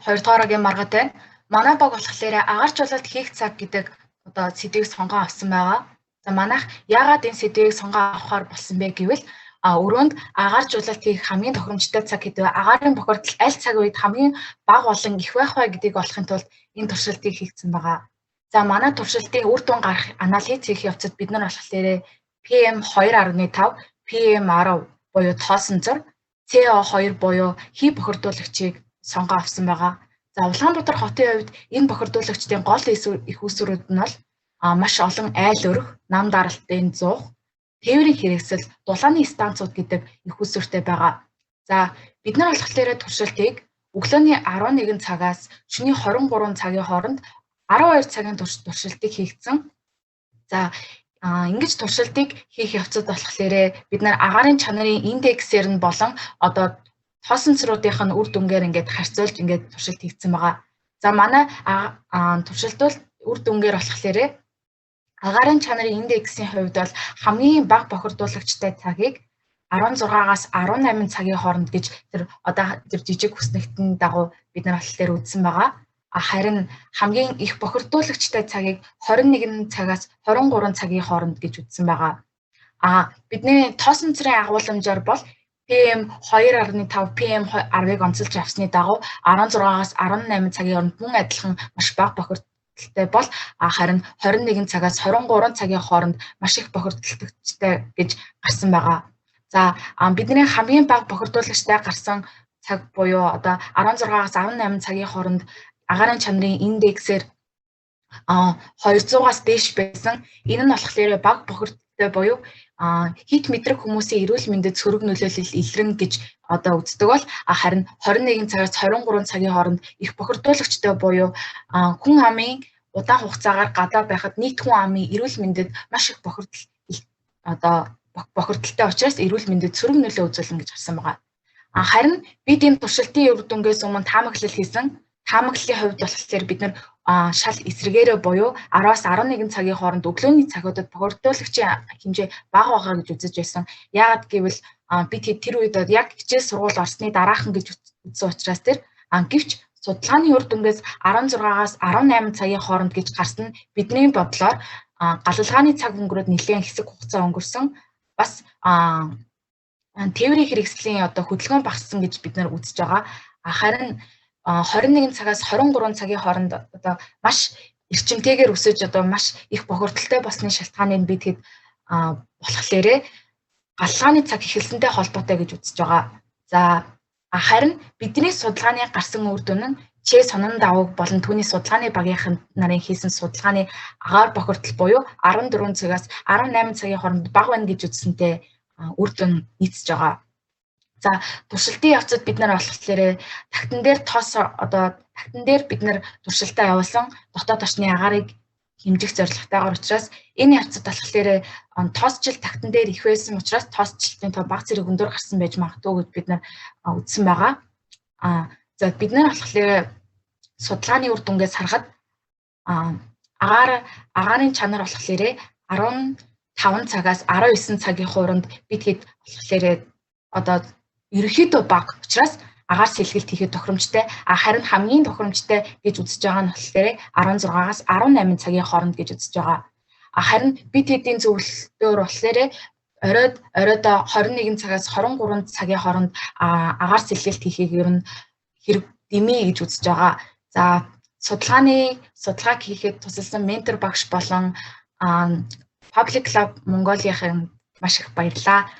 2 дугаар багийн Маргад байна. Манай баг болохоор агаар чулуут хийх цаг гэдэг одоо сэдвийг сонгон авсан байгаа. За, манайх яагаад энэ сэдвийг сонгон авахар болсон бэ гэвэл өрөөнд агаар чулуут хийх хамгийн тохиромжтой цаг гэдэг агаарын бохирдол аль цаг үед хамгийн бага болон их байх вэ гэдгийг олохын тулд энэ туршилтыг хийгдсэн байгаа. За, манай туршилтын үр дүн гарах анализ хийх явцад бид нар болохоор PM 2.5, PM 10 буюу тоосон зур, CO2 буюу хий бохирдуулагчийг сонгон авсан байгаа. За, Улаанбаатар хотын хувьд энэ бохирдуулагчдын гол их үүсвэрүүд нь бол маш олон айл өрх, нам даралтын зуух, тээврийн хэрэгсэл, дулааны станцууд гэдэг их үүсвэртэй байгаа. За, бид нар болохоор туршилтыг өглөөний 11 цагаас шөнийн 23 цагийн хооронд 12 цагийн турш туршилтыг хийгдсэн. За, ингэж туршилтыг хийх явцад болохоор бид нар агаарын чанарын индексээр нь болон одоо тоосон цруудынх нь үр дүнгээр ингээд харьцуулж ингээд туршилт хийгдсэн байгаа. За, манай туршилт бол үр дүнгээр болохоор агаарын чанарын индексийн хувьд бол хамгийн бага бохирдуулагчтай цагийг 16-аас 18 цагийн хооронд гэж тэр одоо тэр жижиг хүснэгтэн дагуу бид нар болохоор үзсэн байгаа. Харин хамгийн их бохирдуулагчтай цагийг 21 цагаас 23 цагийн хооронд гэж үзсэн байгаа. Бидний тоосон цэрийн агуулмжаар бол PM 2.5, PM 10-ыг онцолж авсны дагуу 16-аас 18 цагийн хооронд мөн адилхан маш бага бохирдолтой бол харин 21 цагаас 23 цагийн хооронд маш их бохирдолтой гэж гарсан байгаа. За, бидний хамгийн бага бохирдуулагчтай гарсан цаг буюу одоо 16-аас 18 цагийн хооронд агаарын чанарын индексээр 200-аас дээш байсан. Энэ нь болохоор бага бохирдолтой буюу хит мэдрэг хүмүүсийн эрүүл мэндэд сөрөг нөлөөлөл илрэн гэж одоо үздэг бол харин 21 цагаас 23 цагийн хооронд их бохирдуулагчтай буюу хүн амын удаан хугацаагаар гадаа байхад нийт хүн амын эрүүл мэндэд маш их бохирдол одоо бохирдолтой учраас эрүүл мэндэд сөрөг нөлөө үзүүлнэ гэж гарсан байгаа. Харин бид энэ туршилтын үр дүнгээс өмнө таамаглал хийсэн. Таамаглалын хувьд болохоор бид нар шал эсрэгээрээ буюу 10-аас 11 цагийн хооронд өглөөний цагуудад бохирдуулагчийн хэмжээ бага байгаа гэж үзэж байсан. Яагаад гэвэл бид тэр үед яг хичээл сургууль орсны дараахан гэж үзсэн учраас тэр гэвч судалгааны үр дүнгээс 16-аас 18 цагийн хооронд гэж гарсан нь бидний бодлоор галалгааны цаг өнгөрөөд нэлээн хэсэг хугацаа өнгөрсөн, бас тээврийн хэрэгслийн одоо хөдөлгөөн багассан гэж бид нар үзэж байгаа. Харин 21 цагаас 23 цагийн хооронд одоо маш эрчимтэйгээр өсөж одоо маш их бохирдолтой болсны шалтгааныг бид хэд болохлээрээ галалгааны цаг эхэлсэнтэй холбоотой гэж үзэж байгаа. За, харин бидний судалгааны гарсан үр дүн нь Ч сонон давууг болон түүний судалгааны багийнхан нарын хийсэн судалгааны агаар бохирдол буюу 14 цагаас 18 цагийн хооронд бага байна гэж үзсэнтэй үр дүн нийцэж байгаа. За, туршилтын явцад бид нар болохоор тагтан дээр тоос одоо тагтан дээр бид нар туршилтаа явуулсан дотоод орчны агаарыг хэмжих зорилготойгоор учраас энэ явцад болохоор тоосчил тагтан дээр их байсан учраас тоосчлтын тоо бага зэрэг өндөр гарсан байж магадгүй гэж бид нар үзсэн байгаа. За, бид нар болохоор судалгааны үр дүнгээс харахад агаарын чанар болохоор 15 цагаас 19 цагийн хооронд бид хэд болохоор одоо ерөнхийдөө бага учраас агаар сэлгэлт хийхэд тохиромжтой. Харин хамгийн тохиромжтой гэж үзэж байгаа нь болохоор 16-аас 18 цагийн хооронд гэж үзэж байгаа. Харин бид хэдийн зөвлөлтөөр болохоор оройд 21 цагаас 23 цагийн хооронд агаар сэлгэлт хийхийг ер нь хэрэг дэмий гэж үзэж байгаа. За, судалгааг хийхэд тусалсан ментор багш болон Public Club Mongolia-ийн маш их баярлалаа.